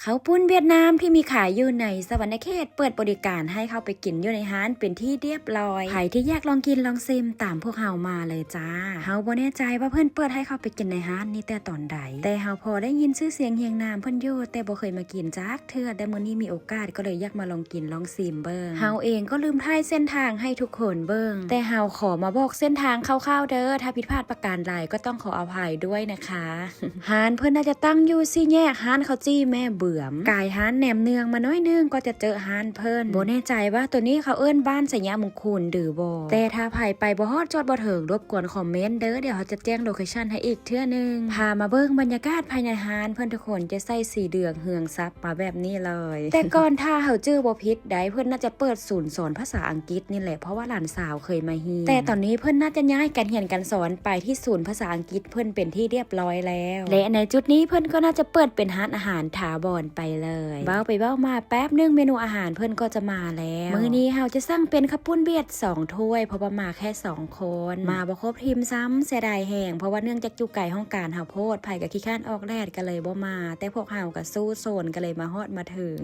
ເຂົ້າປຸ້ນຫວຽດນາມທີ່ມີຂາຍຢູ່ໃນສະຫວັນນະເຂດ ເປີດບໍລິການໃຫ້ເຂົ້າໄປກິນຢູ່ໃນຮ້ານເປັນທີ່ຮຽບຮ້ອຍ. ໃຜທີ່ຢາກລອງກິນລອງຊິມ ຕາມພວກເຮົາມາເລີຍຈ້າ. ເຮົາບໍ່ແນ່ໃຈວ່າເພິ່ນເປີດໃຫ້ເຂົ້າໄປກິນໃນຮ້ານນີ້ແຕ່ຕອນໃດ, ແຕ່ເຮົາພໍໄດ້ຍິນຊື່ສຽງຮຽງນາມເພິ່ນຢູ່, ແຕ່ບໍ່ເຄີຍມາກິນຈັກເທື່ອ, ແຕ່ມື້ນີ້ມີໂອກາດ ກໍເລີຍຢາກມາລອງກິນລອງຊິມເບິ່ງ. ເຮົາເອງກໍລືມຖ່າຍເສັ້ນທາງໃຫ້ທຸກຄົນເບິ່ງ, ແຕ່ເຮົາຂໍມາບອກເສັ້ນທາງຄ່າວໆເດີ, ຖ້າຜິດພາດປະການໃດກໍຕ້ອງຂໍອະໄພດ້ວຍນະຄະ. ຮ້ານເພິ່ນໜ້າຈະຕັ້ງຢູ່ສີ່ແຍກຮ້ານເຂົ້າຈີ່ແມ່ເບືອມ, ກາຍຮ້ານແໜມເໜືອງມາໜ້ອຍໜຶ່ງກໍຈະເຈີຮ້ານເພິ່ນ. ບໍ່ແນ່ໃຈວ່າໂຕນີ້ເຂົາເອີ້ນບ້ານໄຊຍະມຸງຄຸນຫຼືບໍ່, ແຕ່ຖ້າໃຜໄປບໍ່ຮອດຈອດບໍ່ເຖິງ ລົບກວນຄອມເມັນເດີ, ດຽວເຮົາຈະແຈ້ງໂລເຄຊັນໃຫ້ອີກເທື່ອໜຶ່ງ. ພາມາເບິ່ງບັນຍາກາດພາຍໃນຮ້ານເພິ່ນ, ທຸກຄົນຈະໃສ່ສີເຫຼືອງເຮືອງສັບມາແບບນີ້ເລີຍ. ແຕ່ກ່ອນ ຖ້າເຮົາຈື່ບໍ່ຜິດໃດ, ເພິ່ນໜ້າຈະເປີດສູນສອນພາສາອັງກິດນີ້ແຫຼະ, ເພາະວ່າຫຼານສາວເຄີຍມາຮຽນ. ແຕ່ຕອນນີ້ເພິ່ນໜ້າຈະຍ້າຍການຮຽນການສອນໄປທີ່ສູນພາສາອັງກິດ ເພິ່ນເປັນທີ່ຮຽບຮ້ອຍແລ້ວ ແລະ ໃນຈຸດນີ້ເພິ່ນກໍໜ້າຈະເປີດເປັນຮ້ານອາຫານຖາວອນໄປເລີຍ. ເວົ້າໄປເວົ້າມາແປັບໜຶ່ງ ເມນູອາຫານເພິ່ນກໍຈະມາແລ້ວ. ມື້ນີ້ເຮົາຈະສັ່ງເປັນເຂົ້າປຸ້ນຫວຽດສອງຖ້ວຍ ເພາະວ່າມາແຄ່ສອງຄົນ, ມາບໍ່ຄົບທີມຊ້ຳ, ເສຍດາຍແຮງ ເພາະວ່າເນື່ອງຈາກຢູ່ໄກຫ້ອງການເຮົາໂພດ, ໃຜກໍຂີ້ຄ້ານອອກແດດ ກໍເລີຍບໍ່ມາ, ແຕ່ພວກເຮົາກໍສູ້ຊົນ ກໍເລີຍມາຮອດມາເຖິງ.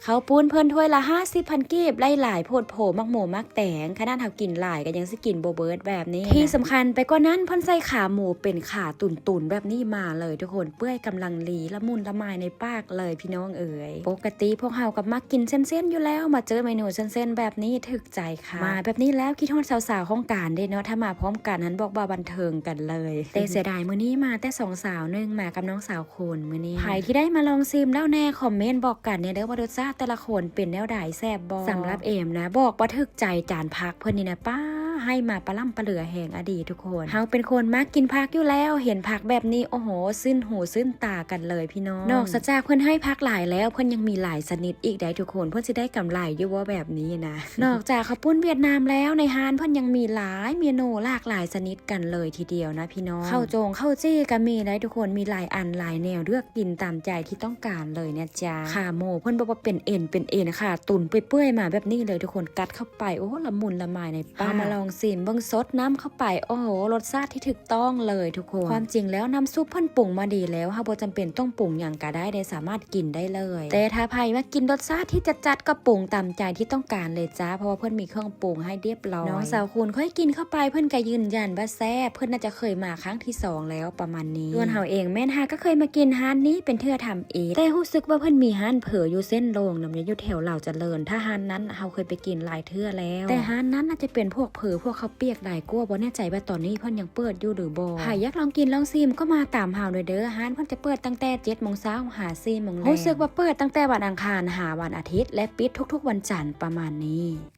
ເຂົ້າປຸ້ນເພິ່ນຖ້ວຍລະຫ້າສິບພັນກີບ ໄດ້ຫຼາຍໂພດໂພ ໝາກໂມໝາກແຕງ, ຂະໜາດເຮົາກິນຫຼາຍກໍຍັງຊິກິນບໍ່ເບິດແບບນີ້ນະ. ທີ່ສຳຄັນໄປກວ່ານັ້ນ ເພິ່ນໃສ່ຂາໝູເປັນຂາຕຸນໆແບບນີ້ມາເລີຍທຸກຄົນ, ເປື່ອຍກຳລັງດີ ລະມຸນລະມາຍໃນປາກເລີຍພີ່ນ້ອງເອີຍ. ປົກກະຕິພວກເຮົາກໍມັກກິນເສັ້ນໆຢູ່ແລ້ວ, ມາເຈີເມນູເສັ້ນໆແບບນີ້ຖືກໃຈ ຄ່ະ ມາແບບນີ້ແລ້ວຄິດຮອດສາວໆຫ້ອງການເດ້ເນາະ, ຖ້າມາພ້ອມກັນຫັ້ນບອກວ່າບັນເທີງກັນເລີຍ. ແຕ່ເສຍດາຍມື້ນີ້ມາແຕ່ສອງສາວໜຶ່ງ, ມາກັບນ້ອງສາວຄົນມື້ນີ້. ໃຜທີ່ໄດ້ມາລອງຊິມແລ້ວແດ່ ຄອມເມັນບອກກັນແດ່ເດີວ່າລົດຊາດແຕ່ລະຄົນເປັນແນວໃດ ແຊບບໍ່? ສຳລັບເອມນະ ບອກວ່າຖືກໃຈຈານຜັກເພິ່ນນີ້ນະ ປ້າ ໃຫ້ມາປະລ່ຳປະເຫຼືອແຮງອະດີທຸກຄົນ. ເຮົາເປັນຄົນມັກກິນຜັກຢູ່ແລ້ວ, ເຫັນຜັກແບບນີ້ ໂອ້ໂຫ ຊື່ນຫູຊື່ນຕາກັນເລີຍພີ່ນ້ອງ. ນອກຈາກເພິ່ນໃຫ້ຜັກຫຼາຍແລ້ວ ເພິ່ນຍັງມີຫຼາຍຊະນິດອີກໃດ໋ທຸກຄົນ, ເພິ່ນຊິໄດ້ກຳໄລຢູ່ບໍ່ແບບນີ້ນະ? ນອກຈາກເຂົ້າປຸ້ນຫວຽດນາມແລ້ວ ໃນຮ້ານເພິ່ນຍັງມີຫຼາຍເມນູຫຼາກຫຼາຍຊະນິດກັນເລີຍທີດຽວນະພີ່ນ້ອງ. ເຂົ້າຈົງເຂົ້າຈີ່ກໍມີໄດ໋ທຸກຄົນ, ມີຫຼາຍອັນຫຼາຍແນວເລືອກກິນຕາມໃຈທີ່ຕ້ອງການເລີຍນະຈ໊ະ. ຂາໝູເພິ່ນບອກວ່າເປັນເອັນເປັນເອັນຄ່ະ, ຕຸນເປື່ອຍໆມາແບບນີ້ເລີຍທຸກຄົນ, ກັດເຂົ້າໄປ ໂອ້ ລະມຸນລະມາຍໃນປາກ. ເຮົາມາລອງຊິມເບິ່ງ, ຊົດນ້ຳເຂົ້າໄປ ໂອ້ໂຫ ລົດຊາດທີ່ຖືກ ຕ້ອງເລີຍທຸກຄົນ. ຄວາມຈິງແລ້ວນ້ຳຊຸບເພິ່ນປຸງມາດີແລ້ວ, ເຮົາບໍ່ຈຳເປັນຕ້ອງປຸງຫຍັງກໍໄດ້ເດ້, ສາມາດກິນໄດ້ເລີຍ. ແຕ່ຖ້າໃຜມັກກິນລົດຊາດທີ່ຈັດໆ ກໍປຸງຕາມໃຈທີ່ຕ້ອງການເລີຍຈ້າ, ເພາະວ່າເພິ່ນມີເຄື່ອງປຸງໃຫ້ຮຽບຮ້ອຍ. ນ້ອງສາວຄູນຂ້ອຍກິນເຂົ້າໄປ ເພິ່ນກໍຢືນຢັນວ່າແຊບ, ເພິ່ນໜ້າຈະເຄີຍມາຄັ້ງທີສອງແລ້ວປະມານນີ້. ສ່ວນເຮົາເອງແມ່ນຫາກໍເຄີຍມາກິນຮ້ານນີ້ເປັນເທື່ອທຳອິດ, ແຕ່ຮູ້ສຶກວ່າເພິ່ນມີຮ້ານເຜີຢູ່ເສັ້ນໂລ່ງນຳ ຢູ່ແຖວລາວຈະເລີນ. ຖ້າຮ້ານນັ້ນເຮົາເຄີຍໄປກິນຫຼາຍເທື່ອແລ້ວ, ແຕ່ຮ້ານນັ້ນໜ້າຈະເປັນພວກເຜີ ພວກເຂົ້າ ປຽກຫຼາຍກວ່າ, ບໍ່ແນ່ໃຈວ່າຕອນນີ້ເພິ່ນຍັງເປີດຢູ່ຫຼືບໍ່. ໃຜຢາກລອງກິນລອງຊິມກໍມາຕາມເຮົາເດີ, ຮ້ານເພິ່ນຈະເປີດຕັ້ງແຕ່ເຈັດໂມງເຊົ້າຫາສີ່ໂມງແລງ. ຮູ້ສຶກວ່າເປີດຕັ້ງແຕ່ວັນອັງຄານຫາວັນອາທິດ ແລະ ປິດທຸກໆວັນຈັນປະມານນີ້.